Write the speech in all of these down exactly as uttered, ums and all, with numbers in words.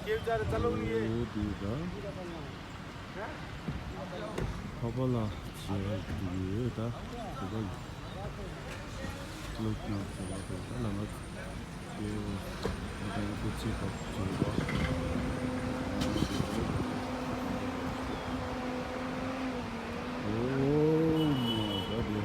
འོ་དེ་ད། ཁ་པ་ལ་བྱེད་ར་འདུག་ཡོད་ད། ཁ་པ་ལ་སློབ་སྦྱོང་བྱེད་པ་དེ་ད་ལ་ང་དེ་ད་དེ་སྐུ་ཚེ་ཁག་བྱེད་པ། ཨོ་མ་ད་དེ།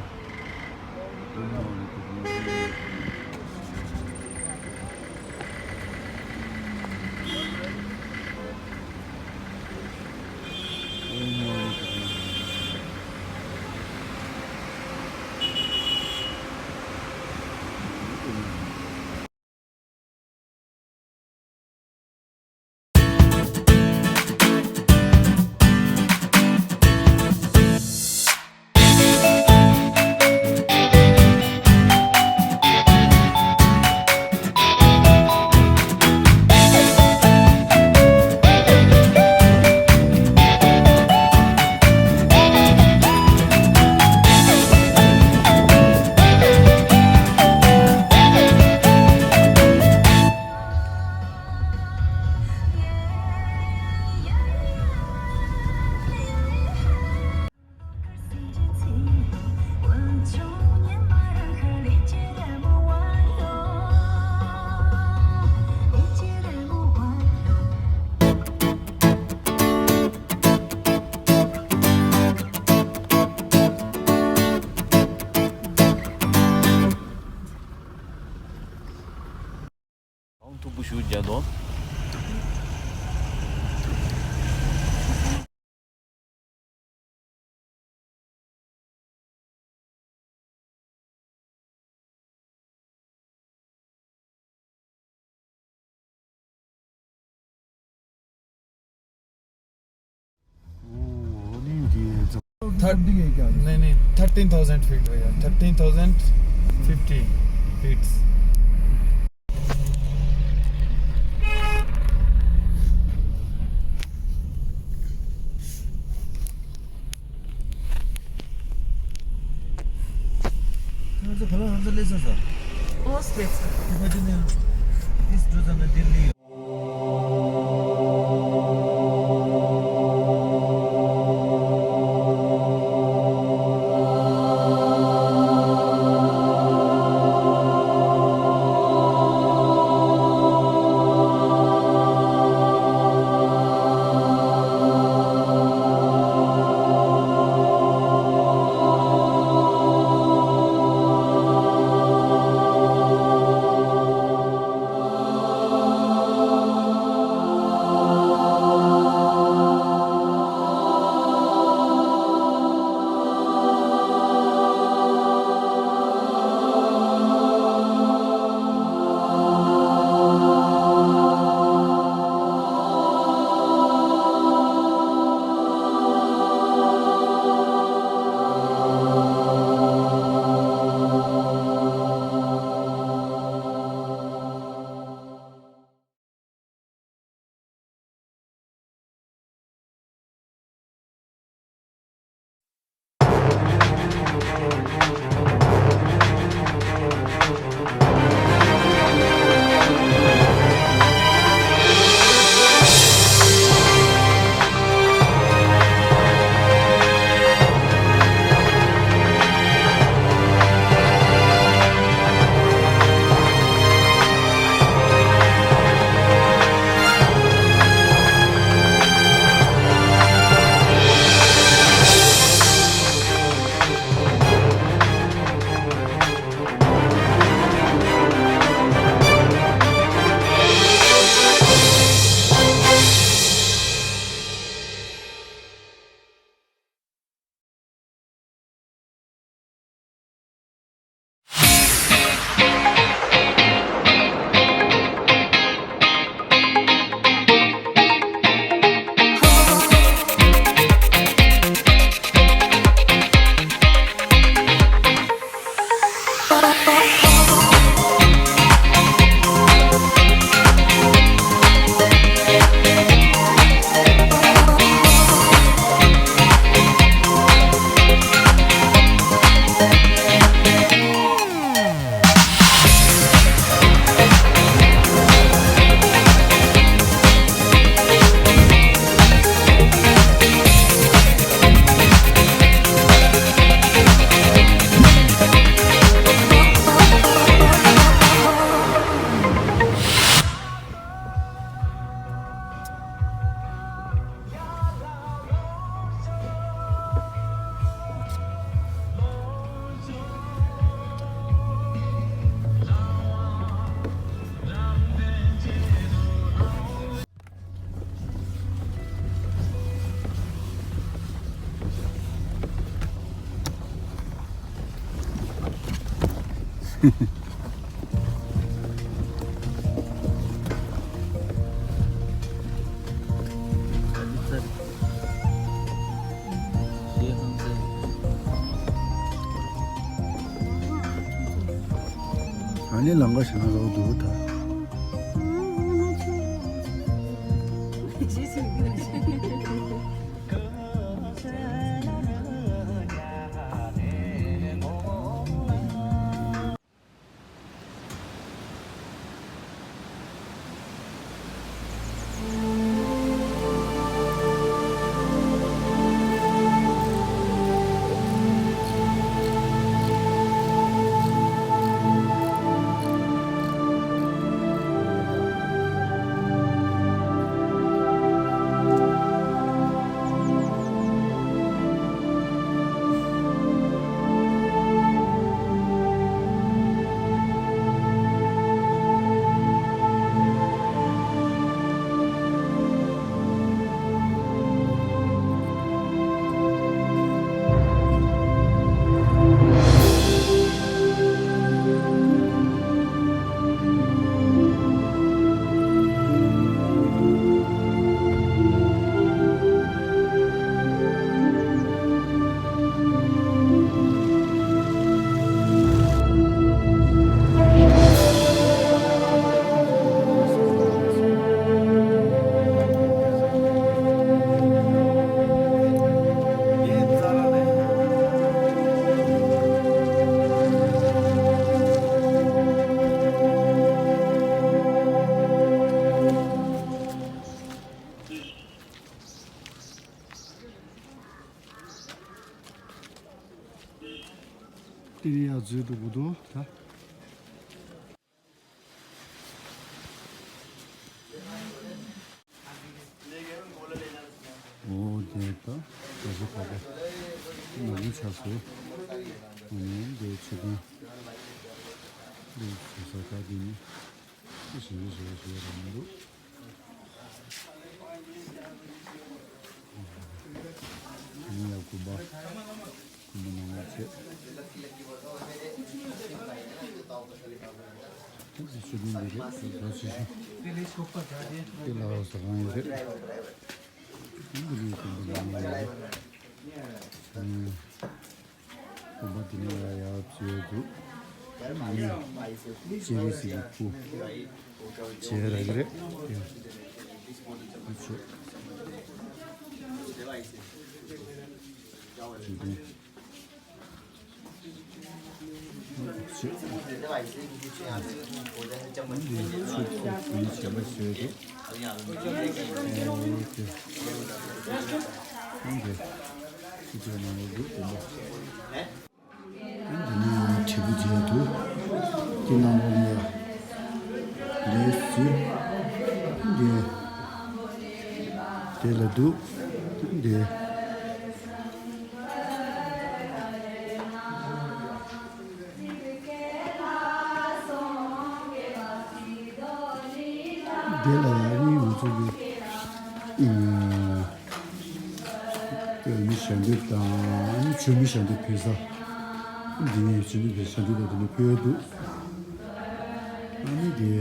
གང་མཐུག་པོ་ཞུ་རྒྱ་དོ། ཐར་ནས་ནས་thirteen thousand feet ཡ། thirteen thousand fifty feet. ང་ཚོ་བ་ལང་ང་ཚོ་སླེབས་སོང་ཟེར། ཨོ་སླེབས་སོང་། དེ་ཕ་ཆུ་ནས་ཨིས་འགྲོ་ཙམ་ན་ལྡི་ལི། ཨ་ནི་ལམ་ཁ་བཞག་ན་རོགས་འདུག་ད། དེ་ནས་ཡར་འཛུལ་འགྲོ་དགོས་འདུག་ད། འོ་དེ་ད་དེ་ཚོ་ཁ་ཁ་ནང་མི་ཆགས་སོ། ཨ་ནི་འདི་ཆུ་ཁང་འདི་ཆུ་ས་ཁ་འདི་ནི་ཞིང་ཆུ་ཞེ་པོ་ཞེ་པོ་རང་མི་འདུག་ཨ་ནི་ཡ་དགོན་པ། མི་མང་པོ་བྱས། ཏོག་ཙམ་ཤུགས་ལྡན་འདི་རེད། ད་ཆེ་ཤོས་དེ་ལ་ཟ་ཁང་ཡོད་རེད། འདི་ལུས་ཀྱི་འདི་མང་པོ་ཡོད་རེད། ཨུམ། དགོན་པ་འདི་ནས་ཡར་ཡར་བྱས་འདུག་ཨ་ནི་སྤྱན་རས་གཟིགས་ཀྱི་སྐུ་མཇལ་རག་གི་རེད། འདི་ཆོས་ཆོས་དོན། འདི་ནི་དྲིལ་བུ་མཇལ་འདུག་འདི་ནང་ལོགས་ནས་ལས་ཟུར་འདི་དེ་ལ་འདུག་འདི། དེ་ལ་ཡང་ནི་ང་ཚོ་གི་ཨ་བོད་མི་ཞལ་འདེབས་དང་ཆོས་མི་ཞལ་འདེབས་ཕུལ་ས། འདི་ནས་ཆོས་མི་ཞལ་འདེབས་དང་འདི་ནས་ཕུལ་འདུག་ཨ་ནི་དེ་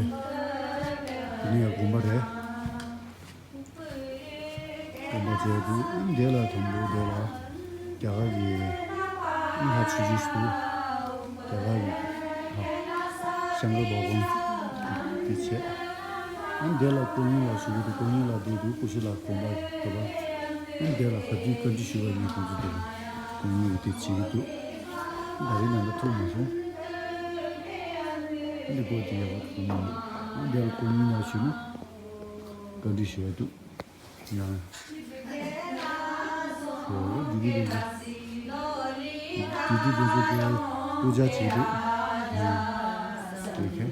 འདི་ནས་ཡང་དགོན་པ་རེད། དགོན་པ་མཇལ་འདུག་ཨ་ནི་དེ་ལ་དང་པོ་དེ་ལ་རྒྱ་གར་གྱི་ཨ་ནི་ཧ་ཆུ་ཆུ་ཞིག་འདུག་རྒྱ་གར་གྱི་ཧ་ཤང་ཀར་བྷ་ག་ཝན་དེ་བྱས། ཨ་ནི་དེ་ལ་ཀོང་ཡུལ་ལ་ཞུ་གི་འདུག་ཀོང་ཡུལ་ལ་བསྡད་འདུག་ཀུ་ཤི་ལ་དགོན་པ་རེད་པ། ཨ་ནི་དེ་ལ་ག་དུས་བཀའ་འདྲི་ཞུ་བ་ཡིན་ཁོང་ཚོ་འདུག་ཀོང་ཡུལ་དེ་བྱེད་ཀྱི་འདུག་ད་རེས་ནང་ལ་ཐུག་མ་སོང་། ཨ་ནི་སྒོ་དེ་ཡག་པོ་ཐུག་མ་འདུག་ཨ་ནི་དེ་ལ་ཀོང་ཡུལ་ལ་ཞུ་ན། བཀའ་འདྲི་ཞུ་ཡ་འདུག་ཡང་། ཨོ་དེ་དུས་དེ་ཚོ། དེ་དུས་དེ་ཚོ་དེ་སྐུ་ཕྱྭ་བྱེད་འདུག་ཡང་། དེ་ཁེ།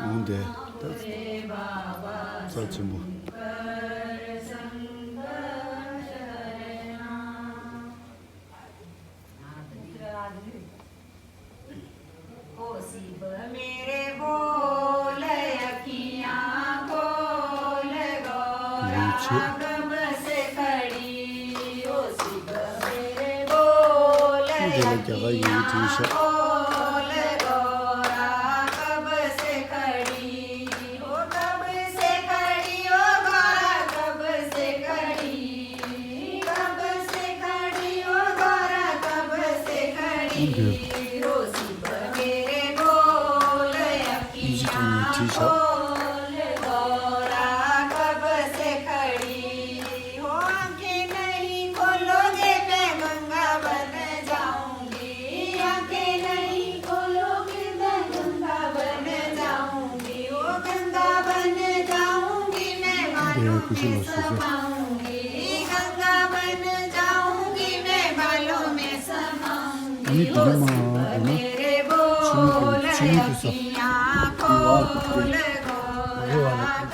འོང་དེ་ད། རྩ་ཆེན་པོ། དེ་ལ་རྒྱ་གར་ཡི་གེ་བྲིས་ཤག་ཨིན་ཇི་ཐོག་ནས་བྲིས་ཤག་དེ་ཀུ་ཤུ་ལ་སོ་སོ། ཨ་ནི་དེ་ནས་མ་འདུག་ན། ཆུ་མིག་གི་ཆུ་མིག་གི་ས། དེ་བ་དེ་དེ་རེ་བ་ལ་དེ་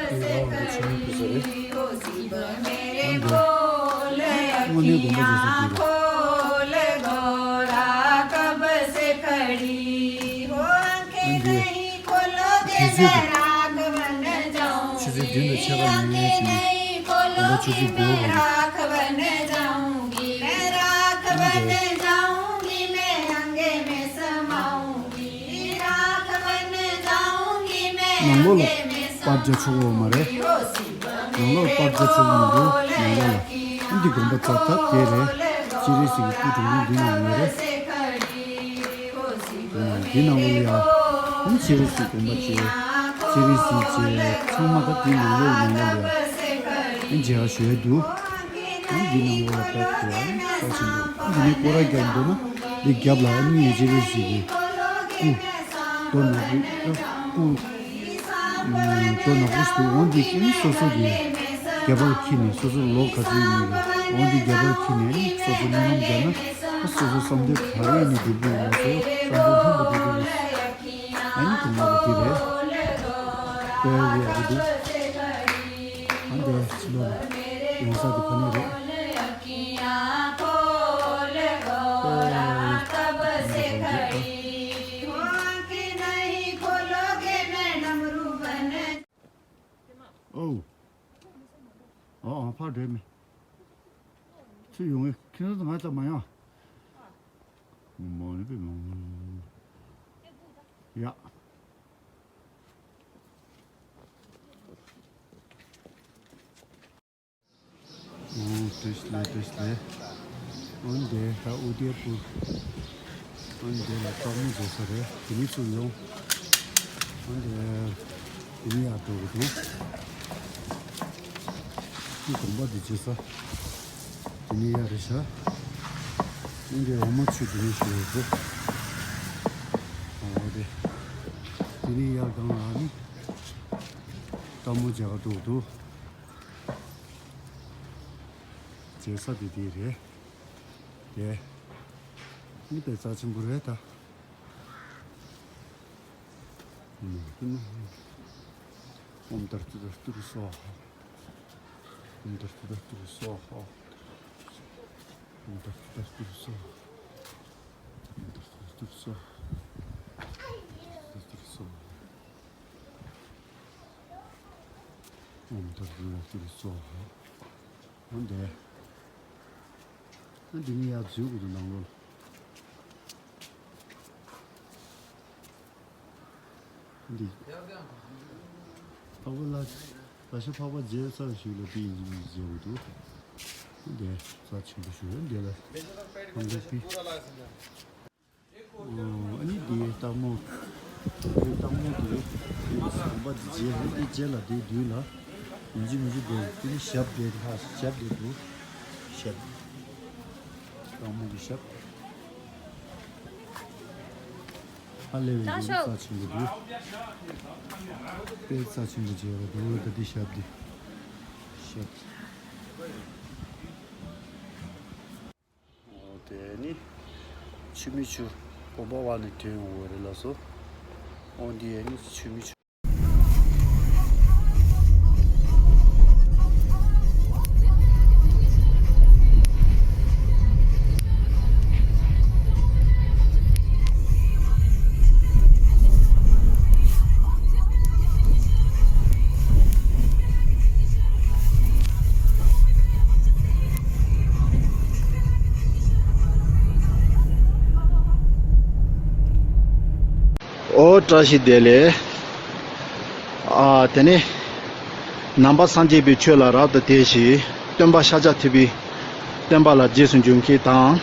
དེ་བ་ལ་ཆུ་མིག་གི་ས་རེད། ཨ་འདི་དངོས་གནས་དགོངས་པ་རྗེས་སུ་འདུག་རེད། ཨ་འདི། དུས་ཚོད་ཀྱི་ཆུ་ཚོད་བདུན་དང་ཕྱེད་ཀ་ཡིན་ངེས་ཀྱི་ནི། ད་ལྟ་ཆུ་ཚོད་དགུ་པ་རེད། ནང་ལོགས་ལ་པར་རྒྱག་ཆོག་གི་ཡོད་མ་རེད། ནང་ལོགས་ལ་པར་རྒྱག་ཆོག་གི་མི་འདུག་ནང་ལོགས་ལ། ཨ་འདི་དགོན་པ་རྫ་ཐབ་དེ་རེད། སྤྱན་རས་གཟིགས་ཀྱི་སྐུ་དྲུང་དྲུང་འདི་ནང་ཡོད་རེད། འདི་ནང་ལོགས་ལ་ཡ། ཨ་ནི་སྤྱན་རས་གཟིགས་དགོན་པ་བཅས། སྤྱན་རས་གཟིགས་བཅས་ཚང་མ་ད་འདི་ནང་ལོགས་ལ་ནང་ལོགས་ལ་ཡ། ཨ་ནི་མཇལ་ཁ་ཞུ་ཡ་འདུག་ཨ་ནི་འདི་ནང་ལོགས་ལ་ཕེབས་དགོས། ཨ་ནི་རྩ་ཆེན་པོ། ཨ་ནི་འདི་ནས་སྐོར་ར་རྒྱག་འདུག་ན། འདི་རྒྱབ་ལ་ཨ་ནི་སྤྱན་རས་གཟིགས་ཀྱི་སྐུ། རྡོ་ནག་པོ་སྐུ། རྡོ་ནག་པོ་ཞིག་འདུག་འོ་འདི་ཨ་ནི་སོ་སོ་གི་རྒྱབ་པར་འཁྱེར་ནས། སོ་སོ་ལོ་ག་ཚོད་ཡིན་མིན་གྱི་འོ་འདི་རྒྱབ་པར་འཁྱེར་ནས། ཨ་ནི་སོ་སོ་སྨོན་ལམ་རྒྱག་ན། ཨ་སོ་སོ་བསམ་དོན་ག་རེ་ཡིན་ནའི་འགྲུབ་ཀྱི་ཡོད་མ་གཏོགས་བསམ་དོན་ལྷུན་པོ་འགྲུབ་ཀྱི་རེད། ཨ་ནི་དུང་དམར་པོ་འདི་རེད། དཔེ་ཡག་པོ་འདུག་ཨ་འདི་ཕྱི་ལོགས་ལ་ཡོང་ས་འདི་ཕ་ནི་རེད། ཨ་འདི་ཕ་གི་ཨ། ཨོ། ཨོ་ཨོ་ཕར་འགྲོ་མེད། ཚུར་ཡོང་ངེ་ཁྱེད་རང་ཚོ་ང་ལྟ་མ་ཡོང་། མ་ནི་པའི་མ། ཡ། ཨོ་བཀྲ་ཤིས་བདེ་ལེགས། བཀྲ་ཤིས་བདེ་ལེགས། འོན་ཏེ་ད་ཨུ་དེ་པུར། འོན་ཏེ་ལ་སྟག་མོ་བཟོ་ས་རེད། དེ་ནས་ཚུར་ཡོང་། འོན་ཏེ་དེ་ནས་ཡར་འགྲོ་གི་འདུག་ཅི་དགོན་པ་འདི་བྱེད་ས། དེ་ནས་ཡར་རེད་ཤག་འོན་ཏེ་འོ་མ་ཆུ་དེ་ནས་ཞུ་ཡོད་འདུག་ཨོ་དེ། དེ་ནས་ཡར་སྒང་ལ་ནི་སྟག་མོ་མཇལ་ཁ་འགྲོ་གི་འདུག་མཇལ་ས་དེ་དེ་རེད། དེ་ནི་དཔེ་རྩ་ཆེན་པོ་རེད་ད། ཨོཾ་ཏར་ཏི་ཏར་ཏུ་རུ་སྭཱ་ཧཱ། ཨོཾ་ཏར་ཏི་ཏར་ཏུ་རུ་སྭཱ་ཧཱ། ཨོཾ་ཏར་ཏི་ཏར་ཏུ་རུ་སྭཱ་ཧཱ། ཨོཾ་ཏར་ཏི་ཏར་ཏུ་རུ་སྭཱ་ཧཱ། ཏར་ཏུ་རུ་སྭཱ་ཧཱ། ཨོཾ་ཏར་ཏི་ཏར་ཏུ་རུ་སྭཱ་ཧཱ། འོན་ཏེ། ཨ་འདི་ནི་ཡར་འཛུལ་དགོས་འདུག་ནང་ལོགས་ལ། འདི། འཕགས་པ་ལྷ། ལྷ་ཞབས་འཕགས་པ་མཇལ་ས་ཞིག་ལ་འདི་ཡིན་གཅིག་མིན་གཅིག་མཇལ་དགོས་འདུག་འདི་རྩ་ཆེན་པོ་ཞིག་རེད། འདི་ལ་ཧམ་པའི་པི། ཨ་ནི་འདི་སྟག་མོ། འདི་སྟག་མོ་འདི་རེད། འདི་གོམ་པ་འདི་རྗེས་རེད། འདི་རྗེས་ལ་འདི་མདུན་ལ་ཡིན་གཅིག་མིན་གཅིག་འདི་འདི་ནི་ཞབས་འདི་ལྷ་ཞབས་འདི་འདུག་ཞབས། སྟག་མོ་གི་ཞབས། ཧ་ལས་པའི་འདི་རྩ་ཆེན་པོ་འདུག་དཔེ་རྩ་ཆེན་པོ་མཇལ་བ་འདུག་ད་འདི་ཞབས་འདི། ཞབས། ཨོ་དེ་ནི་ཆུ་མིག་ཆུ་བོད་པ་བ་ནས་ཐོན་ཡོང་བ་རེད་ལགས་སོ། ཨོ་འདི་ཡ་ནི་ཆུ་མིག་ཆུ། བཀྲ་ཤིས་བདེ་ལེགས། ཨ། དེ་ནས་ནང་པ་སངས་རྒྱས་པའི་ཆོས་ལ་རབ་ཏུ་དད་ཞེས་སྟོན་པ་ཤཱཀྱ་ཐུབ་པའི་བསྟན་པ་ལ་རྗེས་སུ་འཇུག་མཁན་དང་།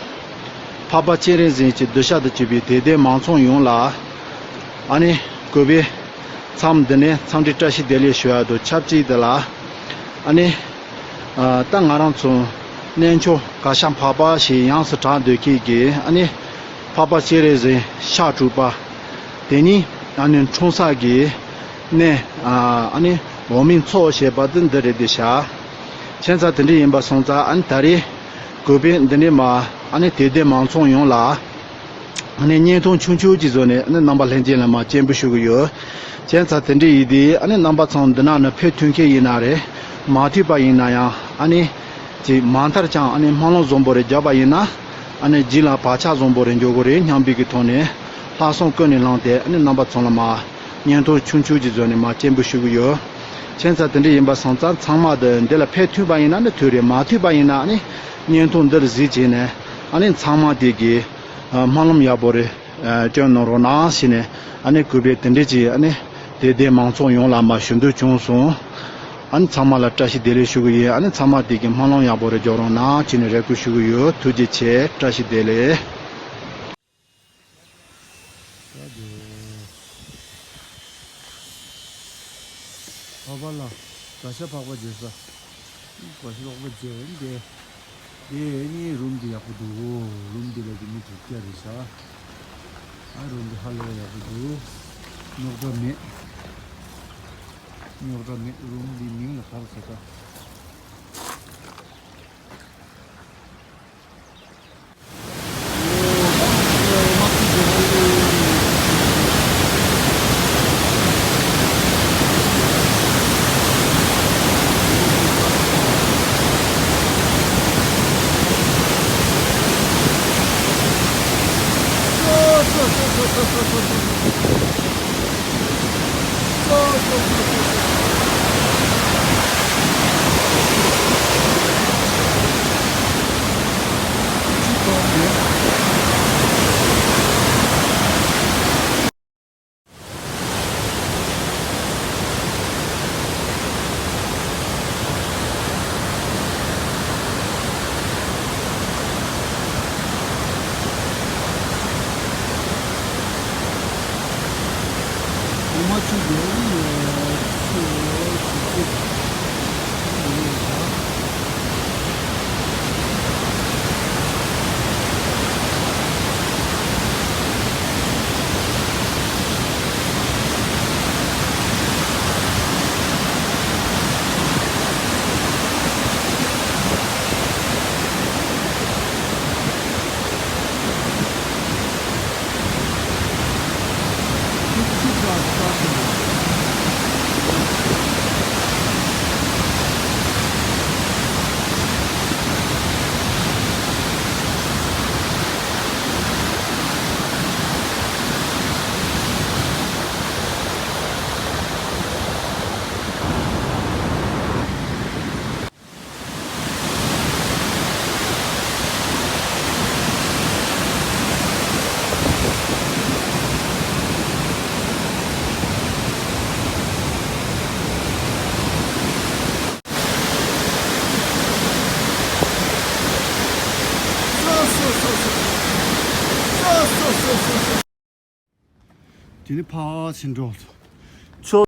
འཕགས་པ་སྤྱན་རས་གཟིགས་ཀྱི་གདུལ་བྱ་དུ་གྱུར་པའི་དད་ལྡན་མང་ཚོགས་ཡོངས་ལ། ཨ་ནི་གུས་པས་མཚམས་འདི་ནས་འཚམས་འདྲི་བཀྲ་ཤིས་བདེ་ལེགས་ཞུ་ཡ་དང་ཆབས་ཅིག་ཏུ་ལ། ཨ་ནི། ཨ། ད་ང་རང་ཚོ་གནས་མཆོག་གར་ཞ་འཕགས་པ་ཞེས་ཡོངས་སུ་གྲགས་འདོད་མཁན་གྱི་ཨ་ནི་འཕགས་པ་སྤྱན་རས་གཟིགས་ཤཱཀ་གྲུབ་པ་དེ་ཉིད་ཨ་ནི་འཁྲུངས་ས་གི་གནས། ཨ། ཨ་ནི་འོག་མིན་མཚོ་ཞེས་པ་དེ་འདི་རེད་དེ་ཤག་བྱས་ཙང་དེ་འདྲ་ཡིན་པ་སོང་ཙང་ཨ་ནི་ད་རེས་གུས་པས་འདི་ནས་མ་ཨ་ནི་དད་ལྡན་མང་ཚོགས་ཡོངས་ལ། ཨ་ནི་བརྙན་ཐུང་ཆུང་ཆུང་ཅིག་བཟོས་ནས་ཨ་ནི་རྣམ་པ་ལྷན་རྒྱས་ལ་མར་སྤྱན་འབུལ་ཞུ་གི་ཡོད། བྱས་ཙང་དེ་འདྲ་ཡིན་དུས་ཨ་ནི་རྣམ་པ་ཚོ་འདི་ནང་ནས་ཕེབས་ཐུབ་མཁན་ཡིན་ན་རེད། མ་ཐུབ་པ་ཡིན་ན་ཡང་ཨ་ནི་ཅིག་མ་མཐར་ཀྱང་ཨ་ནི་སྨོན་ལམ་བཟང་པོ་རེ་བརྒྱབ་པ་ཡིན་ན། ཨ་ནི་རྗེས་ལ་བག་ཆགས་བཟང་པོ་རེ་འཇོག་གི་རེད་སྙམ་པའི་གི་ཐོག་ནས་ལྷག་བསམ་ཀུན་ནས་བསླངས་ཏེ་ཨ་ནི་རྣམ་པ་ཚོ་ལ་མར་བརྙན་ཐུང་ཆུང་ཆུང་ཅིག་བཟོས་ནས་མར་སྤྱན་འབུལ་ཞུ་གི་ཡོད། བྱས་ཙང་དེ་འདྲ་ཡིན་པ་སོང་ཙང་ཚང་མ་འདི་འདི་ལ་ཕེབས་ཐུབ་པ་ཡིན་ན་ནི་ཐུགས་རེ་མ་ཐུབ་པ་ཡིན་ན་ཨ་ནི་བརྙན་ཐུང་འདིར་གཟིགས་བྱས་ནས་ཨ་ནི་ཚང་མ་དེ་གི་སྨོན་ལམ་ཡག་པོ་རེ་སྐྱོན་གནང་རོགས་གནང་ཞེས་ནས་ཨ་ནི་གུས་པས་དེ་འདྲས་ཀྱིས་ཨ་ནི་དད་ལྡན་མང་ཚོགས་ཡོངས་ལ་མར་ཞུ་འདོད་བྱུང་སོང་། ཨ་ནི་ཚང་མ་ལ་བཀྲ་ཤིས་བདེ་ལེགས་ཞུ་གི་ཡིན། ཨ་ནི་ཚང་མ་དེ་གི་སྨོན་ལམ་ཡག་པོ་རེ་རྒྱག་རོགས་གནང་ཞེས་ནས་རེ་སྐུལ་ཞུ་གི་ཡོད། ཐུགས་རྗེ་ཆེ། བཀྲ་ཤིས་བདེ་ལེགས། འཕགས་པ་ལ་གར་ཞ་འཕགས་པ་མཇལ་ས། གར་ཞ་འཕགས་པ་མཇལ་འདི། དེ་ནི་རུམ་འདི་ཡག་པོ་འདུག་རུམ་འདི་ལ་གི་མི་དྲུག་བརྒྱ་རེད་ཤག་ཨ་རུམ་འདི་ཧ་ལས་པ་ཡག་པོ་འདུག་རྙོག་དྲ་མེད། རྙོག་དྲ་མེད། རུམ་འདི་མིང་ལ་ག་རེ་ཟེར་ད། དེ་ནི་ཕར་ཕྱིན་འགྲོ། ཆོ།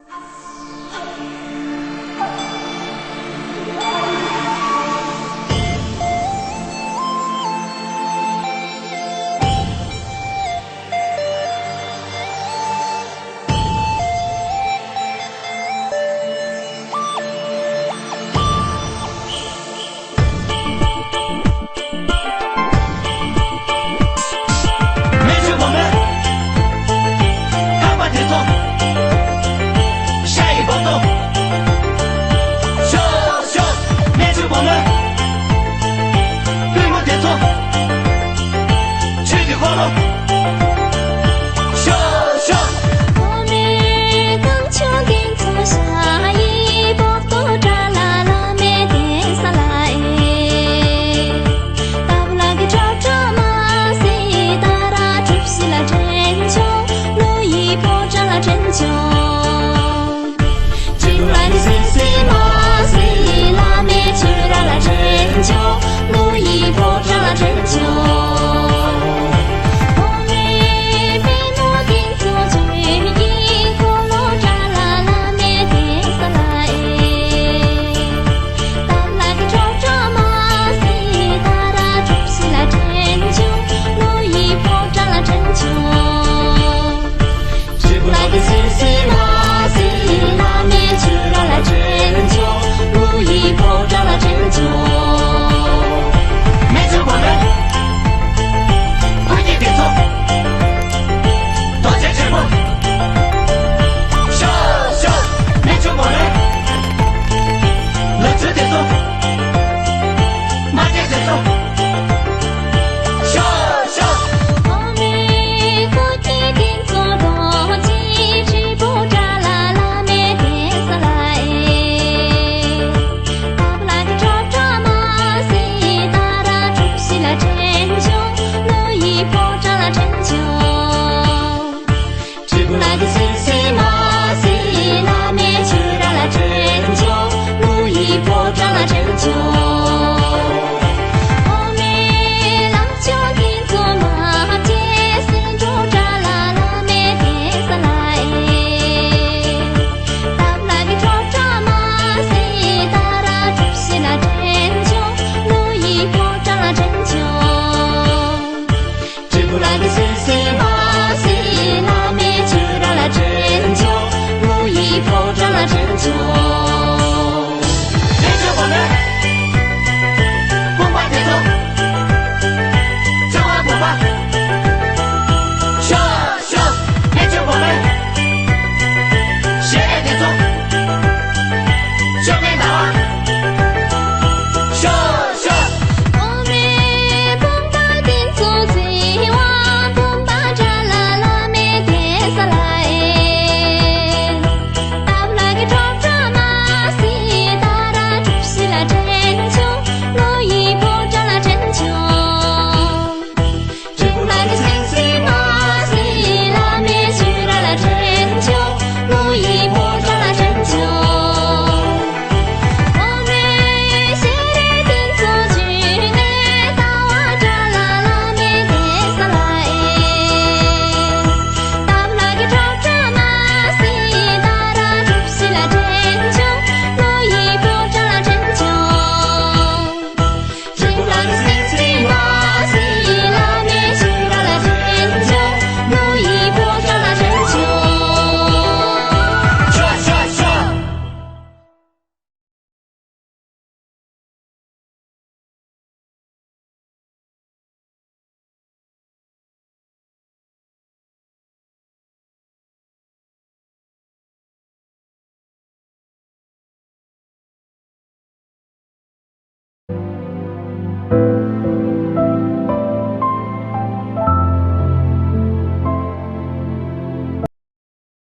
སྨན་བཅོས་སྒོ་མོ། རྐང་པ་དེ་ཚོ། ཤ་ཡི་སྦོམ་ཚོ། ཤོག་ཤོག་སྨན་བཅོས་སྒོ་མོ། པུས་མོ་དེ་ཚོ། ཆོས་ཀྱི་འཁོར་ལོ། ཤོག་ཤོག །ཨོ་མེ་དཀོན་མཆོག་གིན་ཚོ་ཤ་ཡི་སྦོམ་ཚོ་དྲ་ལ་བླ་མའི་གདན་ས་ལ་ཨེ། ཏབ་ལ་གི་ཏྲོ་ཏྲོ་མ་སི་ཏཱ་ར་གྲུབ་ཞི་ལ་དྲན་ཆོག །ལོ་ཡི་ཕོ་བྲང་ལ་དྲན་ཆོག །ཅི་ལ་གི་སི་སི་མ་སི་བླ་མའི་ཆོས་ར་ལ་དྲན་ཆོག །ལོ་ཡི་ཕོ་བྲང་ལ་དྲན་ཆོག །ཨོ་མེ་པད་མོ་གིན་ཚོ་ཆོས་ཀྱི་འཁོར་ལོ་དྲ་ལ་བླ་མའི་གདན་ས་ལ་ཨེ། ཏབ་ལ་གི་ཏྲོ་ཏྲོ་མ་སི་ཏཱ་ར་གྲུབ་ཞི་ལ་དྲན་ཆོག །ལོ་ཡི་ཕོ་བྲང་ལ་དྲན་ཆོག །ཅི་ལ་གི་སི་སི་མ་སི་བླ་མའི་ཆོས་ར་ལ་དྲན་ཆོག །ལོ་ཡི་ཕོ་བྲང་ལ་དྲན་ཆོག །སྨན་བཅོས་སྒོ་མོ། ཁོ་གཉིས་དེ་ཚོ། རྡོ་རྗེ་ཆེན་པོ། ཤོག་ཤོག་སྨན་བཅོས་སྒོ་མོ། ལག་མཐིལ་དེ་ཚོ། རྨ་རྗེས་དེ་ཚོ། ཤོག་ཤོག །ཨོ་མེ་ཀོ་ཏི་ཏིན་ཚོ་རྡོ་རྗེ་དྲིལ་བུ་དྲ་ལ་བླ་མའི་གདན་ས་ལ་ཨེ། ཏབ་ལ་གི་ཏྲོ་ཏྲོ་མ་སི་ཏཱ་ར་གྲུབ་ཞི་ལ་དྲན་ཆོག །ལོ་ཡི་ཕོ་བྲང་ལ་དྲན་ཆོག །ཅི་ལ་གི་སི་སི་མ་སི་བླ་མའི་ཆོས་ར་ལ་དྲན་ཆོག །ལོ་ཡི་ཕོ་བྲང་ལ་དྲན་ཆོག །ཨོ་མེ་ལམ་མཆོག་གིན་ཚོ་མ་ཏེ་སེ་འགྲོ་དྲ་ལ་བླ་མའི་གདན་ས་ལ་ཨེ། ཏབ་ལ་གི་ཏྲོ་ཏྲོ་མ་སི་ཏཱ་ར་གྲུབ་ཞི་ལ་དྲན་ཆོག །ལོ་ཡི་ཕོ་བྲང་ལ་དྲན་ཆོག །ཅི་ལ་གི་སི་སི་མ་སི་བླ་མའི་ཆོས་ར་ལ་དྲན་ཆོག །ལོ་ཡི་ཕོ་བྲང་ལ་དྲན་ཆོག